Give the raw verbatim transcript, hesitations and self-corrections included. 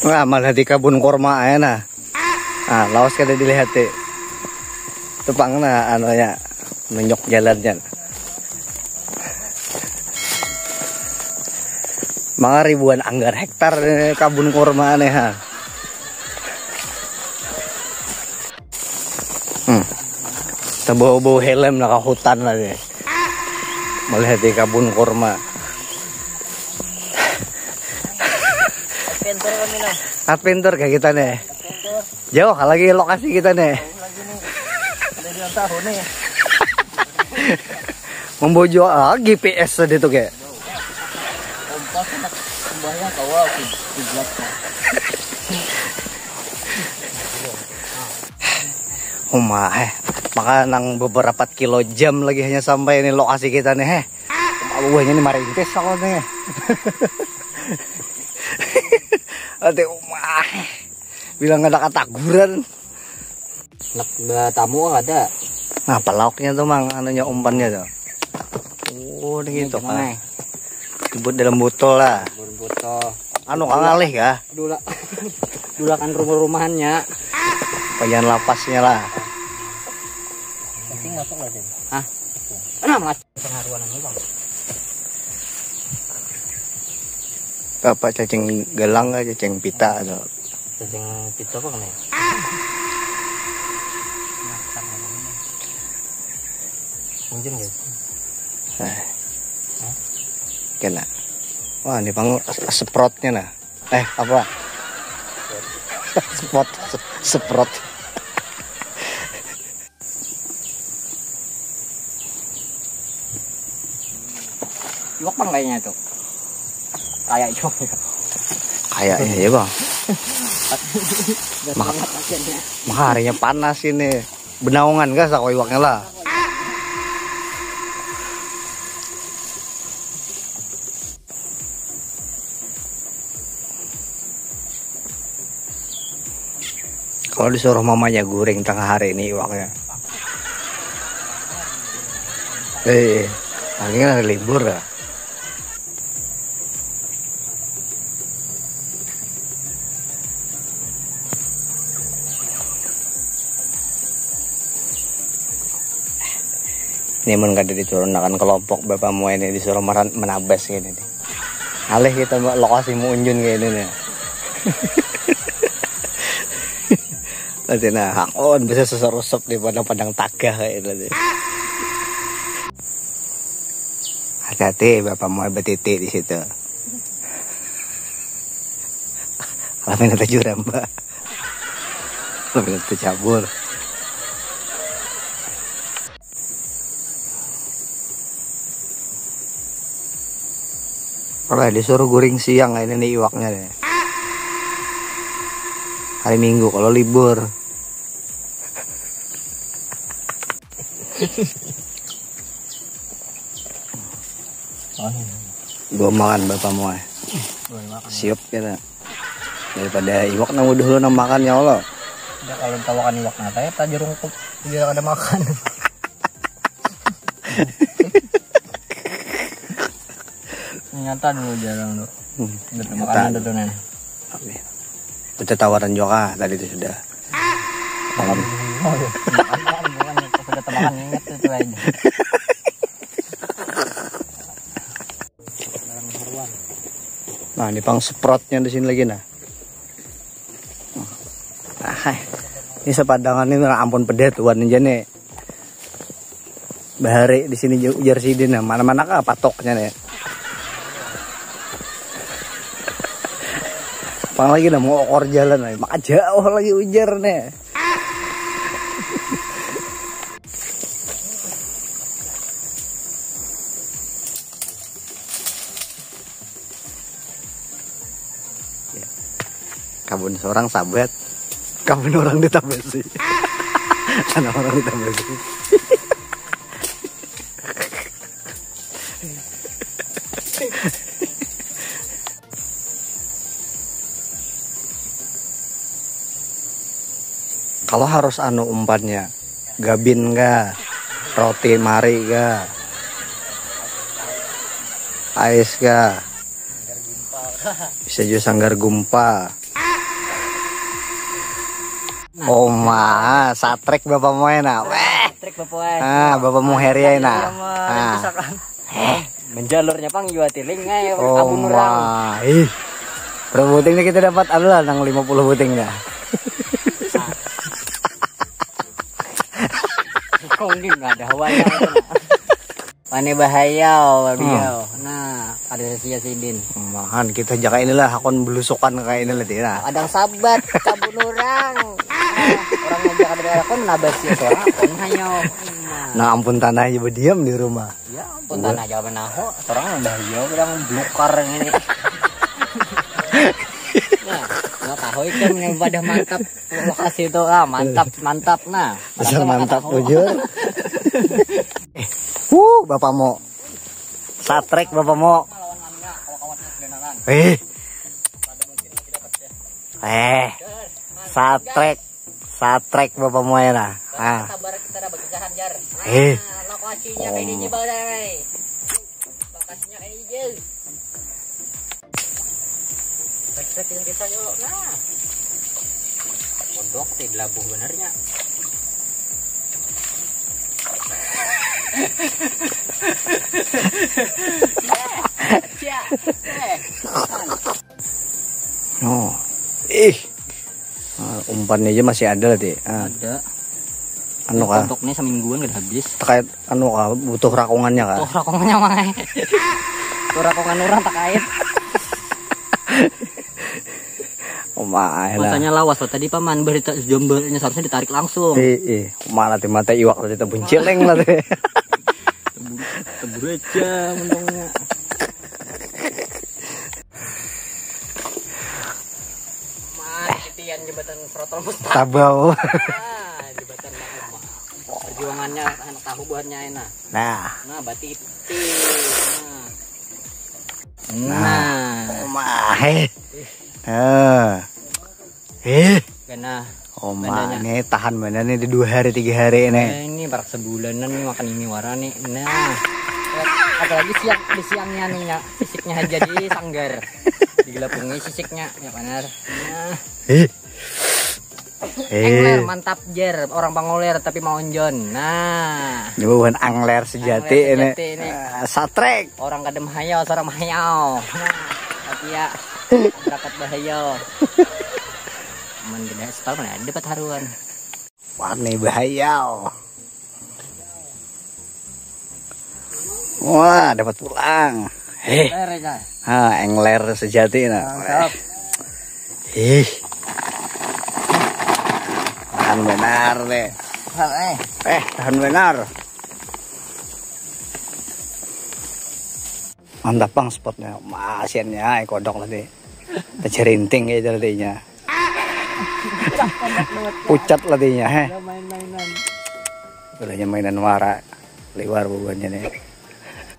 Wah, malah di kabun kurma aja nah. Ah, lawas kada dilihat ti. Tepang nah anunya, nunjuk jalannya. Manga ribuan anggar hektar ni kabun kurma nih ha. Hmm. Terbau-bau helm lah ke hutan lah nih. Melihat di kabun kurma. Pintar kami nah. Ah, pintar kayak kita nih. Jauh lagi lokasi kita nih. Ada di tahu nih. Membojo ah, G P S tadi tuh kayak. Kompas anak sembahnya kawa kiblat. Uma eh, maka nang beberapa kilo jam lagi hanya sampai ini lokasi kita nih eh. Buahnya ini marintis aku nih. Ate uma eh. Bilang ada kataguran. Nak tamu ada. Nah, pelauknya tuh mang, anunya umpannya tuh. Oh, ini gitu kan. Jebut dalam botol lah. Botol. Anu kang alih ya. Dula. Dulakan rumah-rumahannya. Payan lapasnya lah. Cacing masuk lah sih. Hah? Mana mas? Pengaruhan ini bang. Apa cacing gelang aja, cacing pita atau? Cacing pita apa nih? Mungkin gitu. Eh. Kena. Wah, ini pang seprotnya nah. Eh, apa? Spot, se- seprot. Iwak bang kayaknya tuh. Kayak iwak. Kayaknya ya bang. Maka, maka harinya panas ini. Benaungan kah sako iwaknya lah. Kalau disuruh mamanya guring tengah hari ini iwaknya. Eh, hari ini hari libur ya. Ini mun kada diturunakan kelompok bapak mua ini disuruh meran- menabas gini nih. Alih kita lokasi mau unjun kayak ini nih. Nanti nah, hakun bisa seserusep di padang-padang tagah kayak itu nih. Hati-hati bapak mau betitik di situ. Kalau main ada juramba. Kalau main ada cabur. Kalau disuruh guring siang ini nih iwaknya nih. Hari Minggu kalau libur. Oh, iya. Gua makan bapak mau eh. Boleh makan. Siap kita. Daripada iwak nang udah lu nang makan ya Allah. Udah kalau tawakan iwak nata ya tajurung kup tidak ada makan. Nyata dulu jarang tuh. Hmm. Udah makan udah tuh nih. Oke. Itu tawaran juga tadi itu sudah. Makan. Oh, iya. Makan, makan, makan. Sudah makan ingat itu aja. Nah, ini pang seprotnya di sini lagi nah. Ah, hai. Ini sepadangan ini ampun pedet wan aja nih. Bahari di sini ujar sidin nah, mana-mana kah patoknya nih. Pang lagi nah mau okor jalan nih, maka jauh lagi ujar nih. Ya. Kabun seorang sabat, kabun orang ditabasi. Tanah orang ditabasi. Kalau harus anu umpannya, gabin kah? Roti mari ga. Ais ga. Bisa juga sanggar gumpal. Oma, satrek bapak moe nah. Weh. Trik bapak. Ah, bapak Muheri ai nah. Iya, Mas. Ah. Pisakan. Eh, menjalurnya pang jua tiling ai. Oh, abun urang. Ih. Berapa buting nih kita dapat? Adalah nang lima puluh buting dah. Kong gin ada hawanya. Pane bahayau, beliau. Nah, ada sia sidin. Mahan kita jaka inilah akun belusukan kayak ini lah, Dira. Kadang sabat, cabun urang. Nah, orang ngajak ada akun menabas ya seorang akun hayau. Nah, ampun tanah aja berdiam di rumah. Ya, ampun tanah aja menaho, seorang bahayau, orang belukar ini. Nah, nggak tahu ikan yang pada mantap. Lokasi itu ah mantap, mantap nah. Asal mantap bujur. Eh, huh, bapak mau. Satrek bapak mau. Eh. Eh. Satrek. Satrek bapak mau ya nah. Ah. Sabar kita ada bagisahan jar. Eh. Nah, lokasinya kayak ini baru. Lokasinya kayak ini. Kita kita yuk nah. Pondok di labuh benernya. Oh. Ih. Ah, umpannya aja masih ada lah, Di. Ah. Ada. Anu kah? Pondoknya semingguan kada habis. Terkait anu kah, butuh rakungannya kah? Butuh rakungannya mah. Butuh rakungan orang terkait. Umai lah. Matanya lawas lah tadi paman berita jombernya seharusnya ditarik langsung. Iya, iya. Mana mata iwak tadi terbunciling lah tadi. Tebur aja mentongnya. Mas, titian jembatan Siratal Mustaqim. Tabau. Ah, jembatan Ma'umah. Perjuangannya anak tahu buahnya enak. Nah. Nah, batiti. Nah. Nah. Nah. Omah. Eh. Eh. Kena. Oma ini tahan mana nih di dua hari tiga hari ini. Eh, ini parak sebulanan nih makan ini wara nih. Nah. Apalagi siang di siangnya nih ya, sisiknya aja di sanggar. Digelapungi sisiknya ya benar. Nah. Eh. Angler mantap jer, orang pangoler tapi maonjon. Nah. Ini bukan angler sejati angler ini. Sejati ini. Uh, satrek. Orang kadem hayau, seorang hayau. Nah, tapi ya berangkat bahayau. Aman gede aspal mana ada dapat haruan. Warni bahayau. Wah, dapat pulang. Heh. Ha, engler sejati nah. Mantap. Ih. Tahan benar deh. Eh, tahan benar. Mantap bang spotnya. Masiannya, eh, kodok tadi. Tejerinting kayak tadinya. Pucat lah dinya, heh. Ada main-mainan. Ulahnya mainan wara. Liwar bubuhannya nih.